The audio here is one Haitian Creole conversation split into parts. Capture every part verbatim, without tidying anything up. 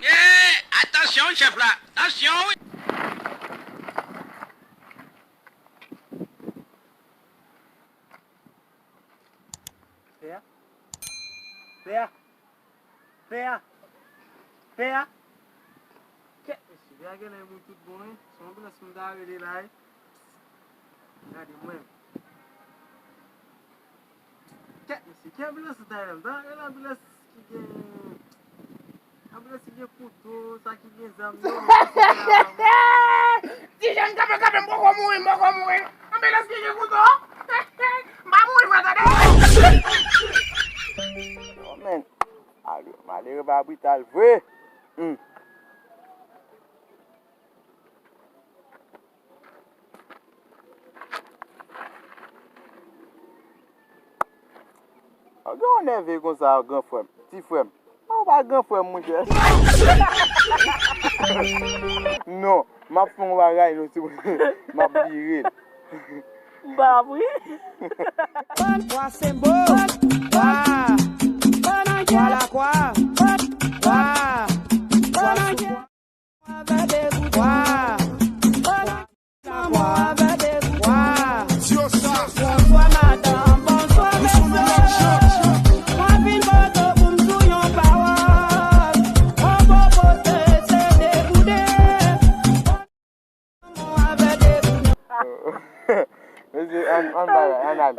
Eh, atansyon, chèf la. Atansyon, wi. Fè a. Fè a. Fè a. Fè a. Kèt, mesye, fè a genlè mouri tout bon, wi. Se yon ambulans m ta rele la, wi. Gade mwen. Kèt, mesye, ki ambulans ou ta rele? M ta rele ambulans ki gen, ambulans ki gen kouto, sa ki gen zam yo. Ti jèn, kanpe, kanpe, m poko mouri, m poko mouri. Ambulans ki gen kouto? M pa mouri vre, tande. Yo, men, malere pa brital vre. Hmm. Ou gen yon nève konsa, gran frè m, ti frè m. Ou pa gran frè m, monchè. Non, m ap fè yon bagay, non, si m ap vire l. M pa ap ri. Bòn pwa senbò. Wa. Bòn anjè. Wa lakwa. Wa. Bòn anjè. Mesye, ann, ann bagay, ann al.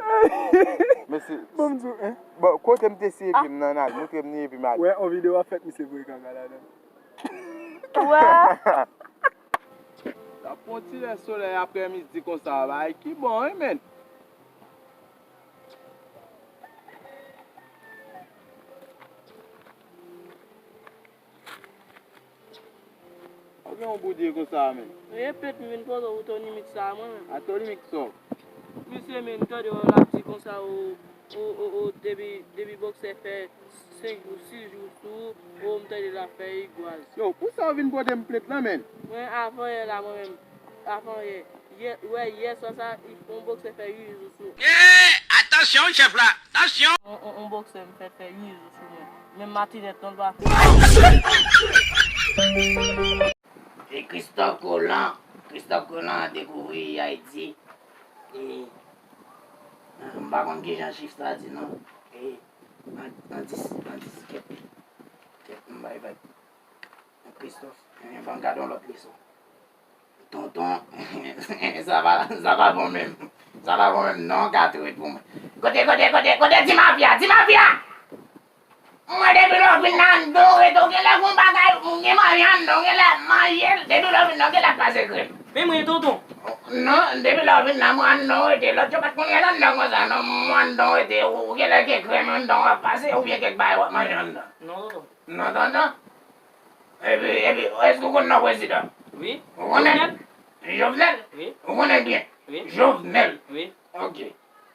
Mesye, bon, m di w, hein? Bon, kote m te siye pye m nan, ann al. Montre m niye pye m al. Wè, on videyo ap fèt, misye voye kaka ladan. Wè. T ap pran ti lè solèy aprèmidi konsa, bagay ki bon, wi, menn. Ou gen yon boudye konsa, menn. Repete, m vin poze w Tony Mix sa, mwen menm. A Tony Mix sa. Misye, menn, tande w ap di konsa, o, o, o, o, depi, depi bòksè fè senk jou, sis jou sou ou, o, m tande l ap fè igwaz. Yo, pou sa w vin pote m plent lan, menn? Mwen, avan yè la, mwen menm, avan yè, yè, wè, yè swa sa, yon bòksè fè uit jou sou ou. Eh, atansyon, chèf la, atansyon! On, on, on bòksè m fè fè uit jou sou mwen. Menm matinèt, non, l pa fè. E Christophe Colomb, Christophe Colomb dekouvri Ayiti. E, m pa konn kijan chif sa di non. E, an, an dis, an dis, kèt, kèt, m bay vag. Christophe, e, fò m gade yon lòt leson. Tonton, sa pa, sa pa bon menm. Sa pa bon menm non, ka twit pou mwen. Kote, kote, kote, kote, di mafya, di mafya! Mwen depi lè w vin nan anndan w rete, w genlè gon bagay, w gen manje anndan w, genlè manje l, depi lè w vin nan w genlè ap pase krèm. Men mwen tonton. Non, depi lè w vin nan mwen anndan w rete, lòt yo pa t konn ret anndan konsa non, mwen anndan w rete, w genlè gen krèm anndan w ap pase, oubyen kèk bagay w ap manje anndan. Non tonton. Non tonton. Epi, epi, èske w konn non prezidan? Wi. Ou konnen? Jovenel. Jovenel? Wi. Ou konnen l byen? Wi. Jovenel. Wi. Ok.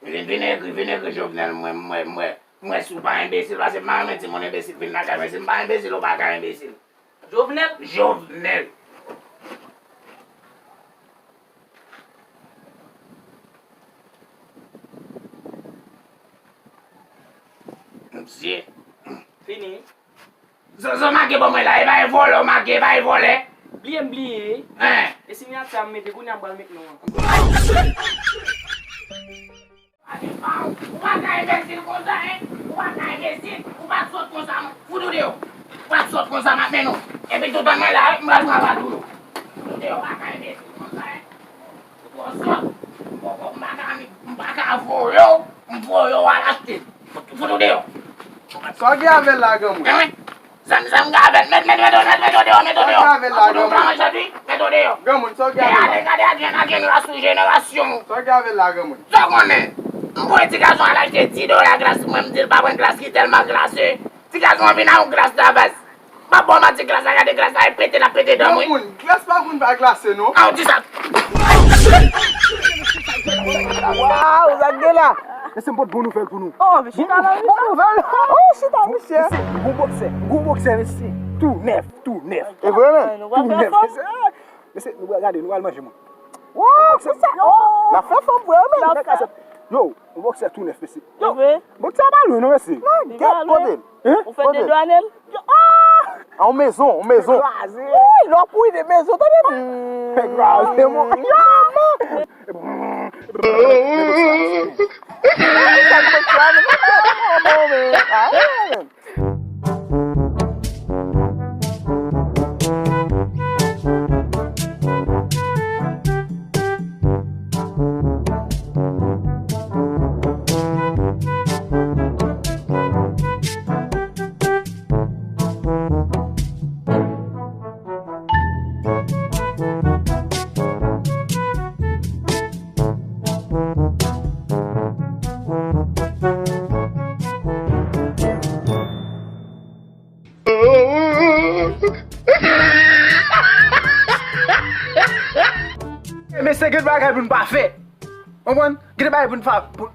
Vin, vin ekri, vin ekri Jovenel, mwen, mwen, mwen, mwen si w pa enbesil, paske m pa renmen timoun enbesil vin lakay mwen. Si m pa enbesil, ou pa ka enbesil. Jovenel? Jovenel. Mesye. Fini. Sa, sa w make ban mwen la, e pa e vòlè w make, e pa e vòlè. Bliye m bliye. Hein. E sinyati a m mete, kounye a m pral met non an. Ou pa ka enbesil konsa, hein. Ou pa ka enbesil, ou pa sòt konsa, non. Fout ou deyò. Ou pa sòt konsa, m ap mennen w. Epi toutan mwen la, wi, m pral pran pa tou yo. Fout ou deyò, ou pa ka enbesil konsa, hein. Ou twò sòt. M poko, m pa ka, m pa ka voye w, m voye w al achte. Fout, fout ou deyò. Sa w gen avè l la, granmoun? Hein? Sa m, sa m gen avè l? Met, met, met, met, met w deyò, met w deyò. Sa w gen avè l la, granmoun? Met w deyò. Granmoun, sa w gen avè l la? Gade, gade, gade, gade jenerasyon, jenerasyon. Sa w gen avè l la, granmoun? Sa w konnen? M voye ti gason al achte di dola glas pou mwen, m di l pa pran glas ki tèlman glase. Ti gason an vin ak yon glas Lavaz. M A bon, m a di glas la, gade glas la, e pete l ap pete dan mwen. Moun, glas pa konn pa glase, non. A, w di sa. Waw, sa k gen la? Mesye, m pot bon nouvèl pou nou. Oh, mesye, bon nouvèl. Oh, chita, mesye. Mesye, gwo bòksè, gwo bòksè, mesye. Tou nèf, tou nèf. E vre, men? Tou nèf, mesye. Mesye, nou pral gade, nou pral manje, mwen. Wow, se sa. N ap fè fanm vre, men. Yo, yon bòksè tou nèf, mesye. Yo, bòksè pa lwen, non, mesye. Gèt kote l. Hein? Ou fè dedwane l? A, yon mezon, yon mezon. Kraze. Wi, lò pou de mezon, tande. Kraze, mwen. Mesye, gen bagay pou n pa fè. Konprann? Gen bagay pou n pa, pou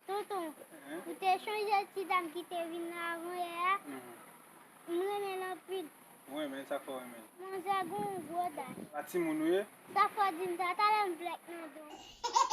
Tonton, ou te chonje ti dam ki te vin la avan yè a? M renmen l anpil. Ou renmen l, sa k fè w renmen l? Manzè gen yon gwo dam. Pa timoun ou ye? Sa fè w di m sa, talè m blèk nan do w.